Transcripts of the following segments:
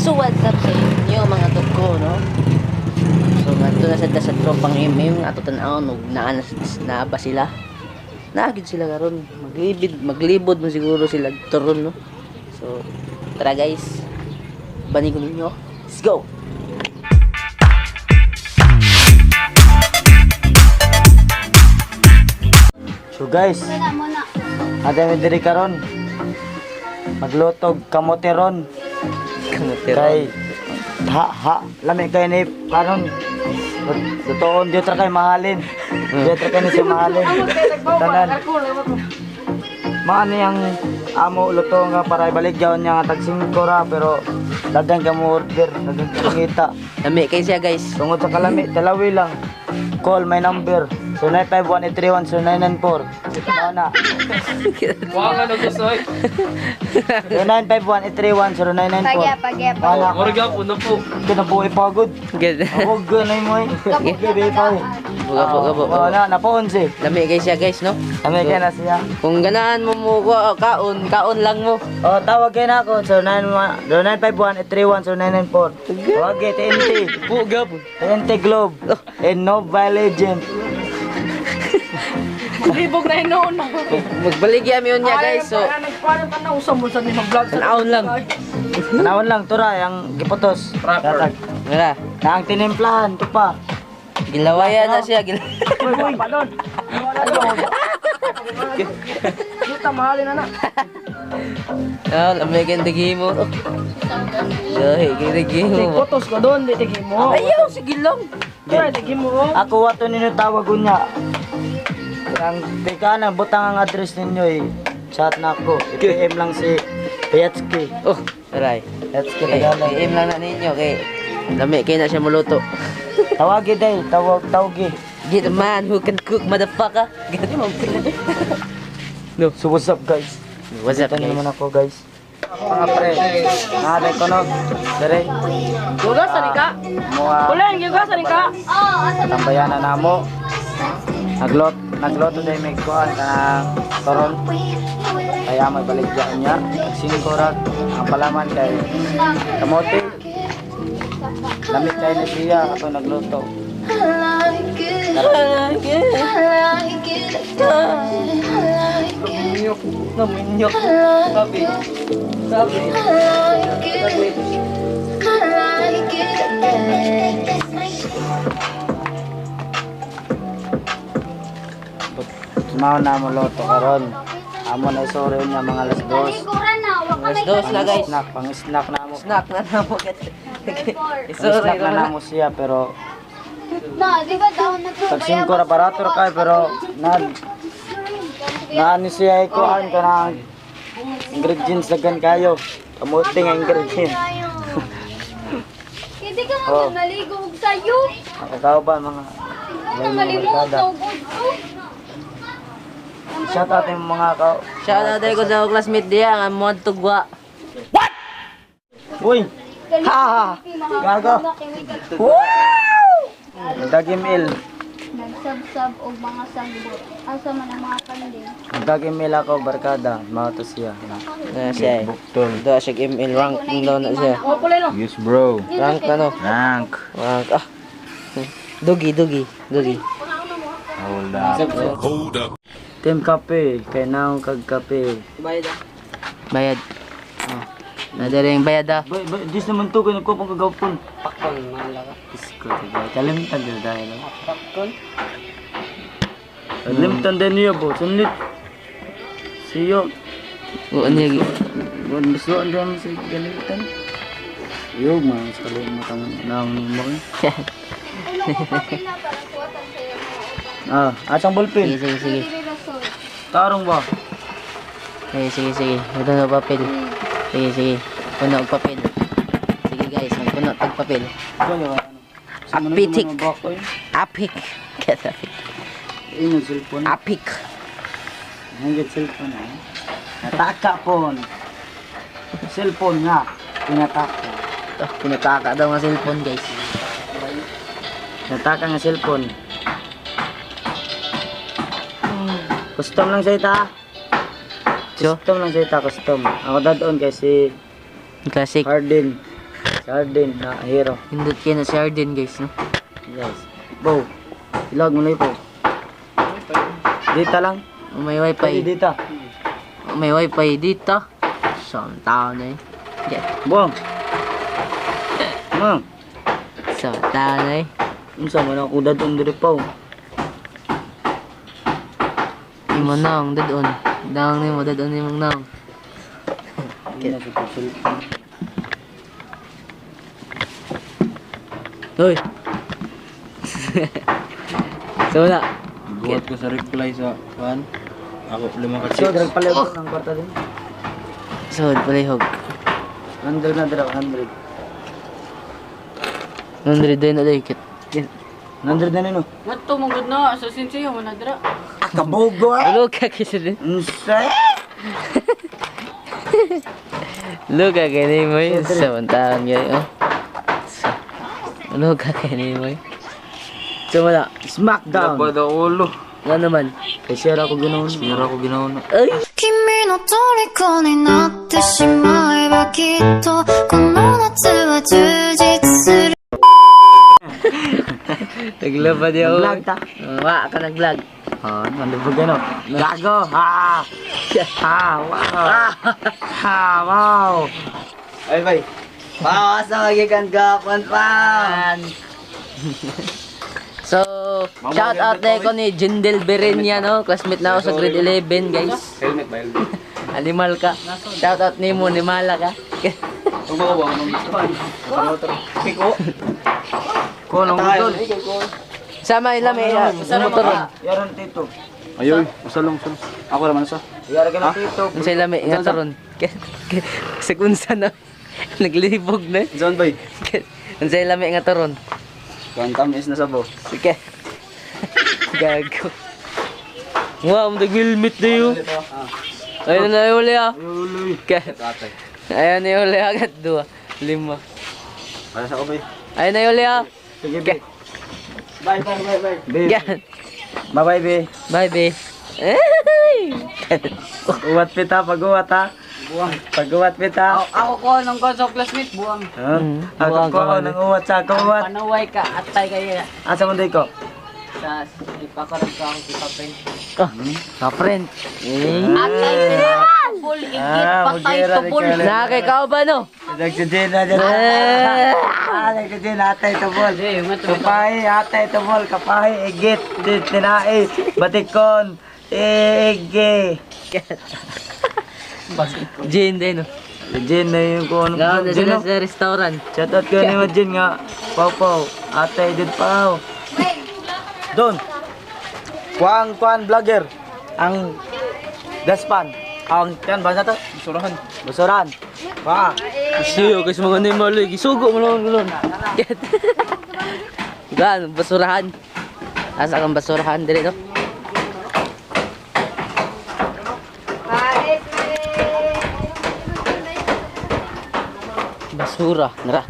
So what's up sa inyo, mga dugo, no? So ngadto na sad ta sa Tropang MM ato tan-awon og naa na, naa ba sila? Naa gid sila karon. Maglibid, maglibod mo siguro sila turon, no? So tara guys. Bani ko ninyo. Let's go. So guys, ate mi diri karon. Maglutog kamote ron. Kay ha ha lami kay ni karon. Lutoon di tra kay mahalin. Di tra kay ni siya mahalin. Tanan. Maano yang amo luto nga para ibalik jaon niya nga tag 5 ra, pero dagan ka mo order, dagan ka mangita. Lami kay siya, guys. Tungod sa kalami, talawi lang. Call my number. So 951-831-0994. Mao na. Wala na gusto ay. 0951-831-0994. Pagya, pagya, pagya. Wala. Murga po na po. Kinabuhi pagod. Good. Ako ganay mo eh. Gabi pa eh. Buga po, gabo. Wala, napoon si. Lami kay siya, guys, no? Kami kay na siya. Kung ganahan mo mo kaon, kaon lang mo. Oh, tawag kayo na ako. So 0951-831-0994. Tawag kayo, TNT. Buga po. TNT Globe. And Mobile Legend. Libog na hinoon. Magbaligya mi unya, guys. So, Nagpaano pa na usap mo sa ni mag-vlog. Tan-awon lang. Tanawon lang, tura, yung giputos. Proper. Tatag. Wala. Na ang tinimplahan, ito pa. Gilawayan na siya. Gil Uy, pa doon. Kita mahalin na na. Oh, lamig kay digi mo. Gahi kay digi mo. Putos ko doon, di tigi mo. Ayaw, sige lang. Tara, tigi mo. Ako wato ninyo tawagon niya. Ang teka na, butang ang address ninyo eh. Chat na ako. I-PM lang si Payatski. Oh, aray. Payatski Okay, Tagalog. PM lang na ninyo kay lami kay na siya muluto. Tawagi day, tawag tawagi. Get a man who can cook, motherfucker. Get No. So what's up, guys? What's up, Ito na guys? naman ako, guys. Mga pre, naday ko nog. Dere, Gugasan ni ka. mga Ulen, gugasan ni ka. Oh, asa man? tambayanan na mo. Naglot, nagloto day may kuan kanang toron. Kaya may baligya niya. Singko ra ang palaman kay kamote. Lamit kay na siya ato nagluto. Naminyok. Naminyok. Sabi. Sabi. Sabi. Mao na mo loto karon. Amo na isore niya mga alas dos. Kaliguran na, wa ka Alas may dos na, guys. Snack, pang snack na mo. Snack na na mo. Pang Sorry snack na na. namo siya pero Na, di ba daw na to? tag 5 ra barato ra kay pero na naani siya ikuan kanang ingredients dagan kayo. Kamote nga ingredients. Hindi ka Oh. man maligo og sayo. Nakakaw ba mga Hindi ka malimot barkada? sa ugod ko. Shout out yung mga ka. Shout out ko sa akong classmate diya nga mo tugwa. Uy! Ha! Gago! Nagdagimil. Nagsabsab og mga sagbot. Asa man ang mga kanding? Nagdagimil ako barkada. Mga to siya. Na. Na siya. Eh. Do siya ML rank daw na siya. Oh, pulay no. Yes, bro. Rank na no. Rank. Rank ah. Dugi, dugi, dugi. Hold up. Hold up. Team kape. Kay naong kag kape. Bayad ah. Bayad. Oh. Nadere yung bayad ah. Bay, bay, dis naman to. Kaya nagkupang kagapon. Pakon, mahal ka. Isko, diba? Kalimtan din dahil. Pakon. Kalimtan din niya bo. Sunlit. Siyo. Oo niya. Gusto din si kalimtan. Yo, mga sa kalimutan mo na ang mo. Ulo ko papel na para kuwatan sa iyo. Ah, atang Sige, ballpen. sige, sige. Dili rason. Tarong ba? Sige, sige, sige. Ito na papel. Sige, sige. Puno og papel. Sige guys, magpuno tag papel. Apitik. Apik. Apik. Inyo cellphone. Apik. Hanggat cellphone eh. Nataka po. Cellphone nga. Pinataka. Oh, pinataka daw nga cellphone, guys. Nataka nga cellphone. Custom lang sa ita. So? Custom lang sa ita, custom. Ako dadoon kay si Classic. Harden. Si Arden na hero. Hindot kayo na si Arden guys, no? Yes. Bo. Ilag mo na po. Dita lang. May wifi. Pwede dita. May wifi dito. So, ang tao na eh. Yeah. Buang. Mang. So, ang tao na eh. Unsa man ako dadon diri pa. Imo naong, dadon. Daong nimo, dadon nimong naong. Hoy! So, wala. Buhat ko sa reply sa kuan. Ako lima ka So, chicks. drag pala oh. Ng kwarta din. So, palihog. 100 na dira, 100. 100 din na dahil. 100 na nino. Ngadto mo gud na sa sinsiyo mo na dira. Kabugo eh. Luka kasi din. Unsa? Luka kini mo eh. Sa taon guys. Oh. So, luka kini mo eh. So, wala. Smackdown. Dapat ulo. Nga naman. Kay share ako ginoon. Sira ko ginawa na. Ay! 君の虜になってしまえばきっとこの夏は充実する。 Naglaba di ako. Nag-vlog ta. Wa ka nag-vlog. Ah, nandun gano. Gago. Ha. Ha, wow. Ha, wow. Ay, bay. Wow, asa magikan gapon pa. So, shout out na ko ni Jindel Berenia, no? Classmate na ako sa grade 11, guys. Helmet ba helmet? Animal ka. Shout out ni mo, nimala ka. Ko nang gudol. Sama ila may motor. Yaron tito. Ayoy, usalong usalong. Ako naman sa. Yara ka na tito. Unsa ila may nga taron. Sa unsa na naglibog na. Zone bay. Unsa ila may nga taron. Kuan tamis na sabo. Sige. Gago. Wow, ang helmet na yun. Ayun na yung uli ah. Ayun na yung uli agad. Dua, lima. Para sa ko bay. Ayun na yung uli ah. Sige, be. Bye, bye, bye, bye. Be. Yan. Bye, bye, be. Bye, be. Uwat pita, pag-uwat ha. Pag-uwat pita. Ako ko nang ko sa classmate buang. Ha? Ako Buwang ko ka man. nang uwat sa ako uwat. Panaway ka atay kay Asa man ko? sa ipakarag ka ako si Papen. Oh, ka-friend. Eh. Atay tubol, igit Ah, patay magera ni tubol. Kyle. Nakakaw ba no? Nagsidin na dyan. Ah, nagsidin atay tubol. Kapahi, atay tubol, kapahi, igit, tinae, batikon, ige. Jane din no. Jin na yung kung ano. Gaon na Jin, sila no? sa restaurant. Shout out ko ni mo Jin nga. Pau pau, atay din pau. Don. Kuang kuan vlogger. Ang Daspan. Ang kan ba na to? Basurahan. Basuran. Wa. Siyo, kasi mga animal eh. Gisugo mo lang gulon. Gan, basurahan. Asa kang basurahan dire no? Basura, nara.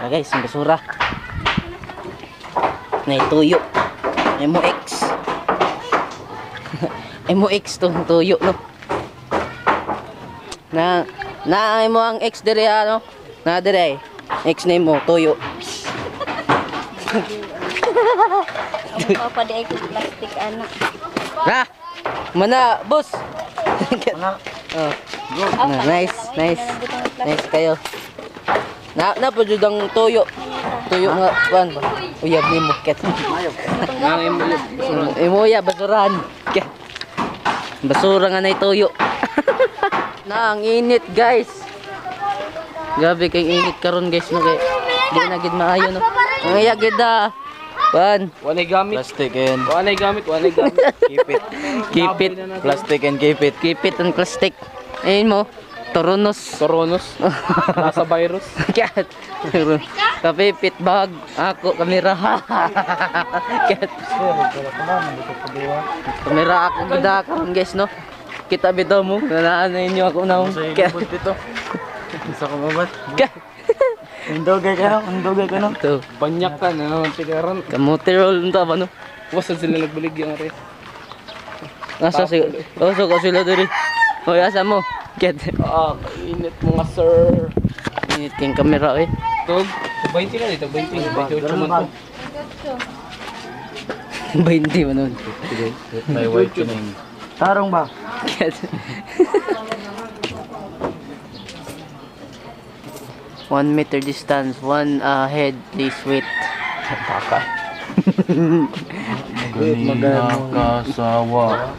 Ah, guys, ang basura. Naituyo. MOX. MOX tong tuyo no. Na na mo ang ex dire ano? Na dire. Ex name mo tuyo. Ang pa di ko plastic ana. Ra. Mana, boss. Mana? Oh. Na, nice, nice. Nice kayo. Na na po jud ang tuyo. Tuyo nga kuan ba? Uyab nimo ket. Imo ya basurahan. Ket. Basura nga na tuyo. Na ang init, guys. Grabe kay init karon guys no kay di na gid maayo no. Ang iya gid ah. Kuan, Walay gamit. Plastic and Walay gamit, walay gamit. keep it. keep it. Plastic and keep it. Keep it and plastic. Ayun mo, Toronos. Coronos. Nasa virus. Kat. Kapipit bag. Ako, kamera. Kat. Kamera ako gida karon guys no. Kita bitaw mo. Nanaan na inyo ako na. Kat. dito. Isa ko mabat. Kat. Undogay ka no, undogay ka no. Ito. Banyak ka na naman tikaran. Kamote roll unta ba no? Wasan sila nagbaligya nga rin. Nasa si. Oh, so ko sila diri. Hoy, asa mo? Get. Ah, init mga sir. Init yung camera eh. Tog, 20 na dito, 20. 28 man to. 20 man nun. May whitening. Tarong ba? Get. 1 meter distance, one head, please wait. Taka. Ganina kasawa.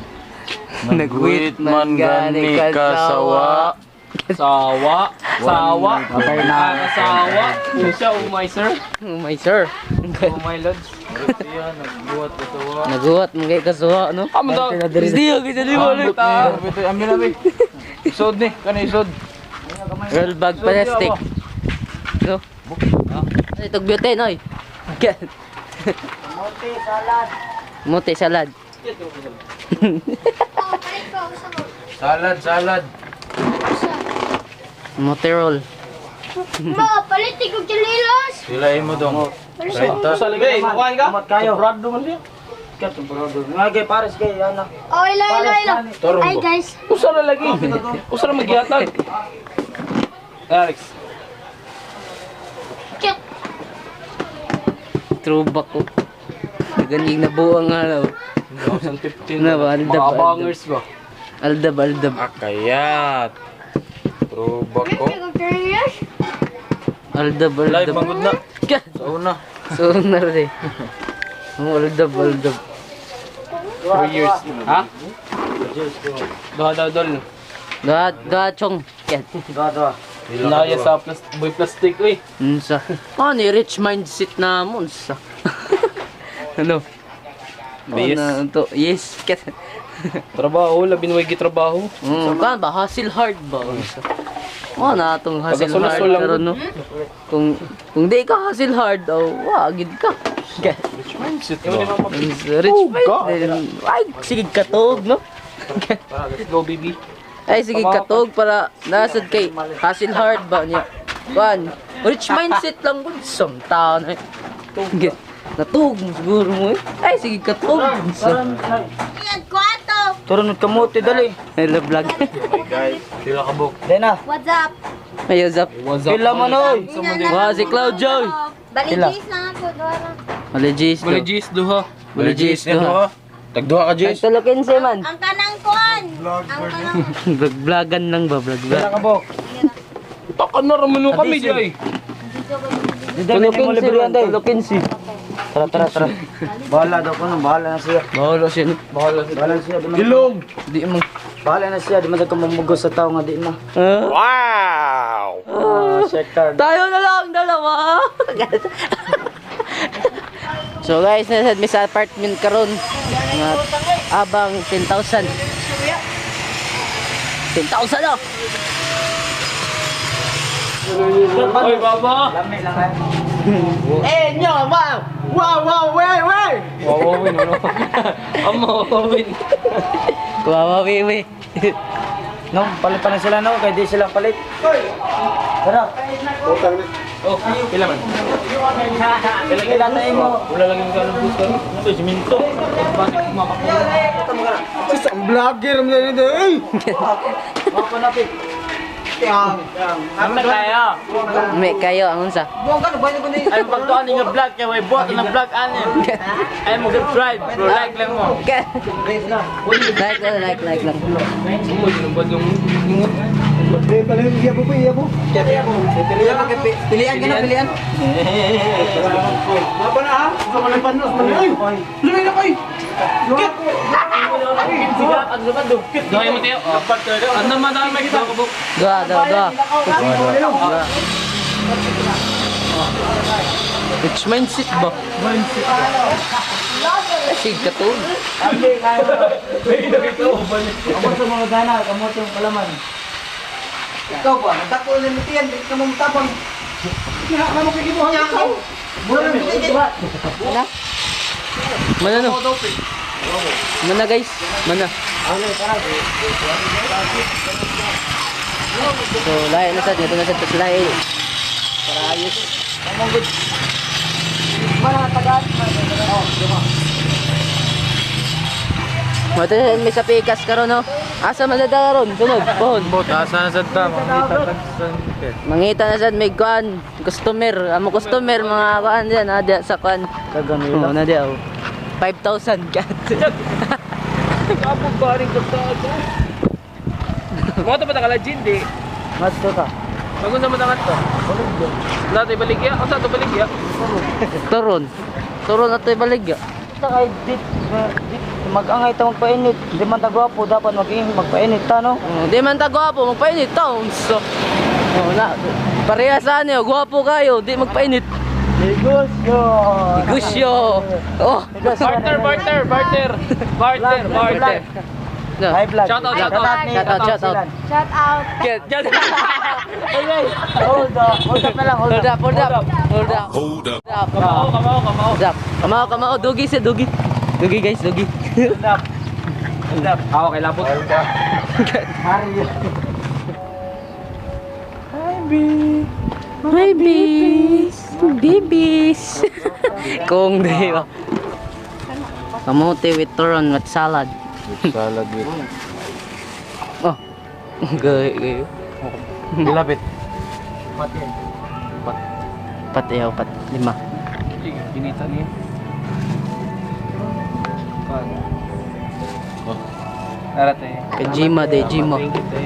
Nagwit man gani kasawa. Sawa. Sawa. Okay na. Ah, sawa. Usa, oh my sir. Oh my sir. Oh my lords. Nagbuhat kasawa. Naguhat mo kay kasuha, no? Amo daw. Hindi, okay, sa liwa ulit. Ambil na, Isod ni, kani isod. Roll bag plastic. No? Ano ito, bute, noy? Get. Kamote, salad. Mote salad. Oh, palit ko. Usa ko. Salad, salad. Usa. Mote roll. Ma, palit ko chililos. Sila mo dong. Renta. Usa lagi. Kuan ka? Kamot kayo. Sobrado man siya. Kat, brother. Nga kay pares kay ana. Oh, ilo, ilo, ilo. Torong Ay, guys. Usa na lagi. Usa na magihatag. Alex. Cute. Throwback ko. Ganing nabuang nga daw. 2015. Na ba, aldab, Mga aldab. bangers ba? Aldab, aldab. Akayat. Throwback ko. Palit ko chililos. Aldab, Live aldab. mangud na. Get. Sa una. So, na rin eh. Oh, aldab, aldab. 4 years. Ha? Duha daw dol. Duha, duha, chong. Get. Dua, dua. Laya sa boy plastic oy. Unsa? Ano, rich mindset na mo. Unsa? Ano? Yes. Ano to? Yes. Get. Trabaho, labing way gitrabaho. Kan ba hustle hard ba? Unsa? Oh, na atong hustle hard Pagkasul-sul lang karon no. Kung di ka hustle hard, oh, wa gid ka. Get. Rich mindset ba? Unsa, rich mind. Ay, sige katog no. Tara, let's go baby. Ay, sige katog para nasad kay hustle hard ba niya. Kuan, rich mindset lang gud some tao na. Get. Natug mo siguro mo eh. Ay, sige katog. Unsa? Yan, kwato. Turon kamote dali. Hello vlog. Sila kabok. Dena. What's up? Ay, what's up? What's up? Pila man oy. Wah, si Cloud Joy. Baligis na ako, duha lang. Maligis. Maligis duha. Maligis duha. Tagduha ka, Ay, Jis. tulukin siya man. Ang kanang kuan. Ang kanang Vlog-vlogan lang ba, vlog-vlog. Pila ka bok. Takan na raman mo kami jay. Dali mo Tulukin libre siya, yan day. tulukin siya. Tara, tara, tara. Bahala daw ko no, bahala na siya. Bahala siya. no? Bahala sa Bahala na siya. Di man- Ilong. Di mo. Bahala na siya, di man ka mamugos sa tao nga di na. Ah? Wow! Ah, sector. Tayo na lang, dalawa. So guys, nasa mi sa apartment karon. Nga abang 10,000. 10,000 oh. Oy baba. Lami lang ay. Eh, nyo, wow. Wow, wow, wey, wey. Wawawin ano. Amo wawawin. Wawa, we, we. No, palit pa na sila no, kay di sila palit. Tara. Oh, pila man. Pila tayo mo. Wala lang yung kalong bus karon. Ito siminto. Bakit makakuha? Ang vlogger mo na dito, eh! Mga panapit. Ano tayo? May kayo ang unsa. Ay pagtuan ninyo vlog kay way buhat na vlog ani. Ay mo subscribe, bro like lang mo. Like lang, like, like lang. Sumo din ang badong ingot. Pilian ka na, pilian. Duhay mo tayo. Ano man dami may kita kabuk. Dua, dua, dua. Dua. Rich mindset ba? Mindset. Sig ka to. Kamot sa mga gana, kamot yung palaman. Ikaw ba? Nagdako na nitiyan, di ka mong tapang. Mana? Mana no? Mana guys? Mana? So, lahi na sad. Ito na sad. Tapos lahi. Para ayos. Mata may sa pikas karon no. Asa man sa karon? Sunod, pohon. Bot, asa na sad ta? Mangita tag sa Mangita na sad may kuan, customer, amo customer mga kuan diyan, ada sa kuan. Kaganila. Oh, na diya. Oh. 5,000 kat. Kapog ba rin kapag Mga to ba takalajin di? Madto ka. Bago sa matangat to. Lahat ay baligya. O sa to baligya? Turon. Turon ato ibaligya. Ta kay dit dit mag-angay ta magpainit. Di man ta gwapo dapat magpainit ta no. Oh, di man ta gwapo, magpainit ta. Unsa. Oh, na pareha sa ano, gwapo kayo, di magpainit. Negosyo. Negosyo. Oh. Barter, barter, barter. Barter, barter. No. Hi vlog. Shout out, shout out. ni Shout out, shout out. Silan. Shout out. Get, get. Hold up, hold up na lang, hold Hold up. up, hold up. Hold up. Hold up. Hold up. Kamao, kamao, kamao. Hold up. Kamao, kamao, dugi siya, dugi. Dugi guys, dugi. Hold up. Hold up. Ako kay labot. Mario. My babies, babies. Kung di ba? Kamote with turon with salad. Salad with. Oh. Gay, gay. Dilapit. Matin. Pat ayaw, pat lima. Ginita niya. Oh. Narate. Kay Jima de, Jima.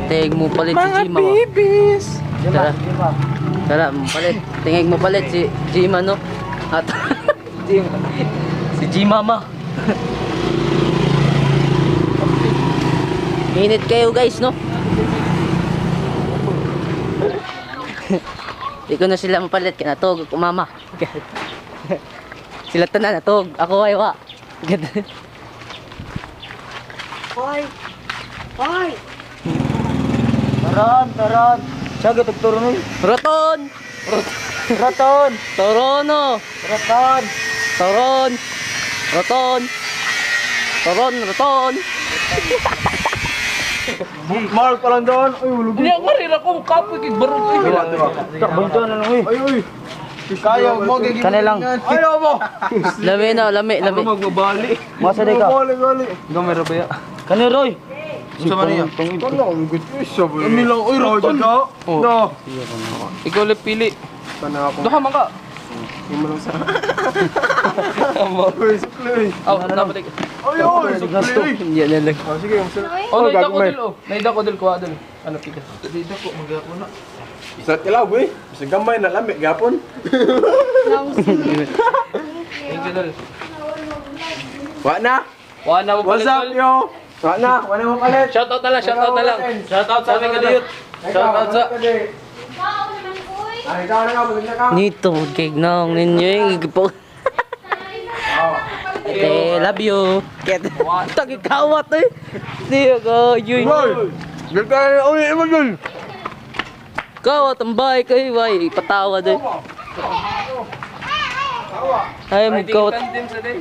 Tingig mo palit si Jima. Mga babies! Lima, Tara. lima. Tara, mo palit. Tingig mo palit si Jima no. At si Jima ma. Init kayo guys no. Di ko na sila mapalit kaya natog ako mama. Sila tanan natog, ako ay wa. Hoy. Hoy. Taron, taron. Siya gitugturo ni. Roton! Raton. Torono! Raton. Toron! Roton! Toron, roton! Mark pa lang doon. Uy, ulog. Hindi ako marira ko. Kapoy kay barog. Ay, Takbon to na lang uy. Ay, uy. Kaya mo, gigil. Kanilang. Ay, mo. Lami na, lami, lami. Magbabali. Masa di ka. Bali, bali. Gamera ba ya? Kani Roy. Sa man niya? Wala akong gusto. Ano lang, uy, roton. No. Ikaw lang pili. Sana ako. Duha man ka. Uy, sukli. Oh, dapat ik. Ay, uy, sukli. Hindi na lang. Oh, sige, yung Oh, naida ko dil oh. Naida ko dil kuha dil. Ano pika? Naida ko magako na. Sa kilaw, eh. Sa gamay na lamig, gapon. Thank you dil. Wa na. Wa na mo What's palit up, dol. yo? Wa na, wa na mo palit. Shout out na lang, shout out na lang. Shout out sa aming kadiyot. Shout out sa Ay, ikaw na nga, maganda ka. Nito, kay nang ninyo yung igipo. Ate, love you. Tagikawat eh. Di ako, yun. Hoy! Gagawin, uy, ima dun. Kawat ang bahay kayo, ay, patawad eh. Ay, magkawat. Tandem sa din.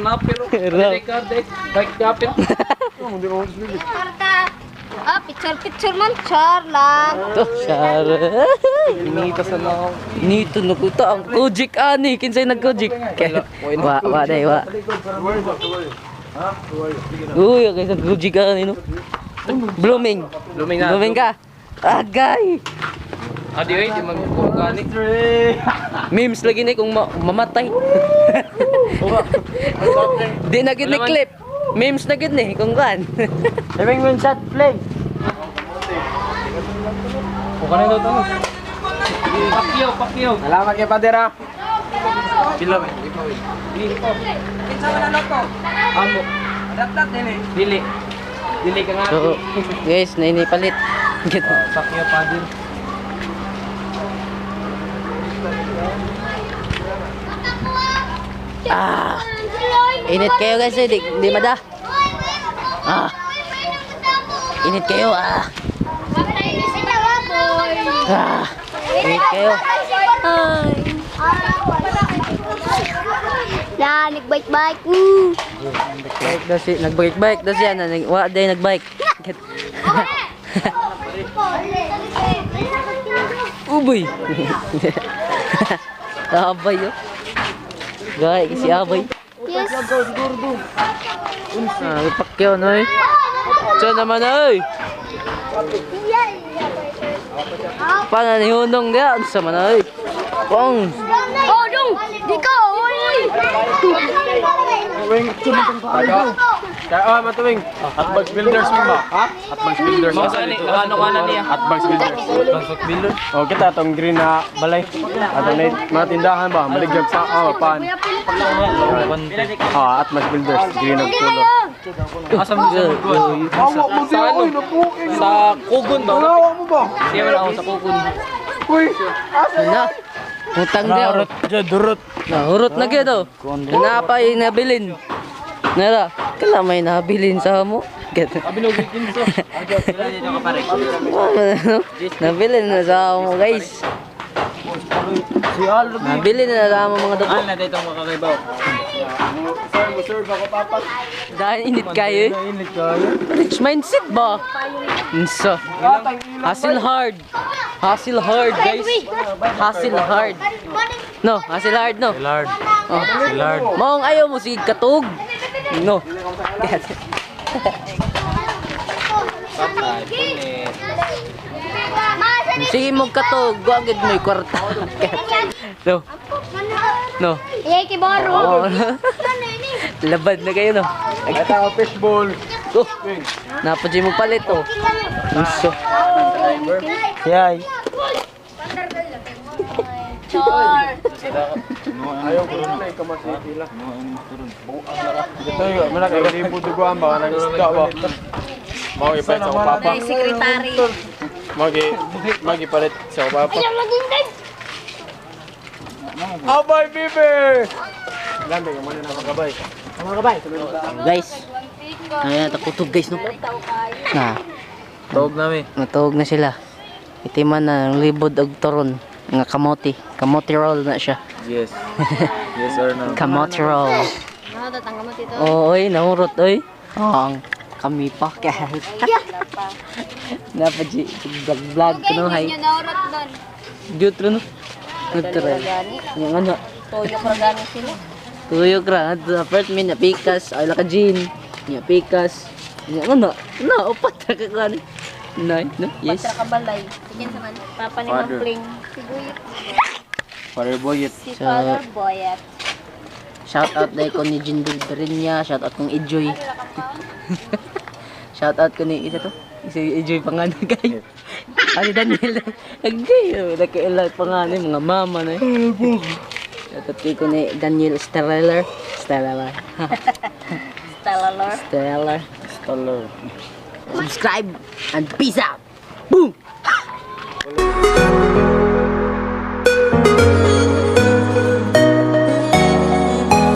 Napiro. Rap. Record eh. Bike kapit. Karta. Ah, picture picture man char lang. To, syara. Inita sa lang. Nito nakuta ang kojik ani, kinsay nagkojik. Wa, wa day, wa. Uy, okay sa kojik ani no. Blooming. Blooming na. Blooming ka. Agay. Adi oy, di magkuha ni. Memes lagi ni kung mamatay. Di na gid ni clip. Memes na gid ni kung kan. Living win shot play. Kuha na daw to. Pakyaw, pakyaw. Salamat kay Padera. Pila ba? Amo. Dili. Dili ka nga. So, guys, nainipalit. Pakyaw pa din. Ah. Init kayo guys, eh. Di mada. Ah. Init kayo ah. Ah. Init kayo. Ay. Na, nagbike-bike. Bike daw si, nagbike-bike daw siya, na, wa day nagbike. Uboy. Abay oh. Gay kasi abay. Yes. Ah, pakyaw no eh. Diyan naman ay. Paano ni Hunong diya? Unsa man ay? Pong. Oh, dong! Di ka, oy! Kaya oh, matuwing. Atbags Builders mo ba? Ha? Atbags Builders. Mga saan eh, ano ka na niya? Atbags Builders. Oh, kita tong green na balay. Ato na mga tindahan ba? Maligyag pa oh, pan. Ah, Atmas Builders, green og color. Asa mo sa Kugon? Awa mo Sa ano? Sa Kugon ba? Awa mo ba? Siya wala ako sa Kugon. Uy, Na. Utang diya. Durot, durot. Nahurot na gyud oh. Napa yung nabilin. Nara, kala may nabilin sa mo. Get. Nabilin na sa mo, guys. Nabilin na sa mo mga dugo. Na dito ang makakaibaw. Dahil init kayo eh. Init kayo. Rich mindset ba? Unsa? Hustle hard. Hustle hard, guys. Hustle hard. No, hustle hard, no. Lard. Oh. Lard. Maong ayaw mo sige katug. No. Sige mo katug, wa gid mo'y kwarta. No. No. Yay, kiboro! Oh. Labad na kayo no. Ito fishball. Oh. Napadjay mo palit oh. Unsa? Yay. Char! Ayaw ko na ikamasiti lang. Ito yun, malaki libo duguan ba? Nang isda ba? Mao ipalit sa akong papa. Sekretary. Magi, magi palit sa akong papa. Abay, bibi! Lambi ka muna na magabay. Guys. Ayan, takutog guys no. Na, Tawag namin. natawag na sila. Itiman na ang libod og toron nga kamote. Kamote roll na siya. Yes. Yes or no? Kamote roll. Oo, oy, nahurot oy. Ang kami pa kay. Napaji vlog vlog kuno hay. Inyo naurot doon. Jutro no. Nagtry. Yung ano, Tuyok ra gani sila. tuyok ra adto sa apartment na pikas, ay laka jean. Nya pikas. Nya ano, na upat ra ka kuan. No, no, yes. Patra kabalay. Sige sa man. Papa ni Ma'am Pling. Si Buyet. Father Boyet. Si Father Boyet. Shout out dahil ko ni Jindul Berinya, shout out kong Ijoy. Shout out ko ni isa to. Isa Ijoy pangalan kay. Ani Daniel. Agay, oh, nakaila pangalan mga mama na. Eh. Shout out kay ko ni Daniel Steller. Steller. Stellalar. Steller. Stellar. Subscribe and peace out. Boom.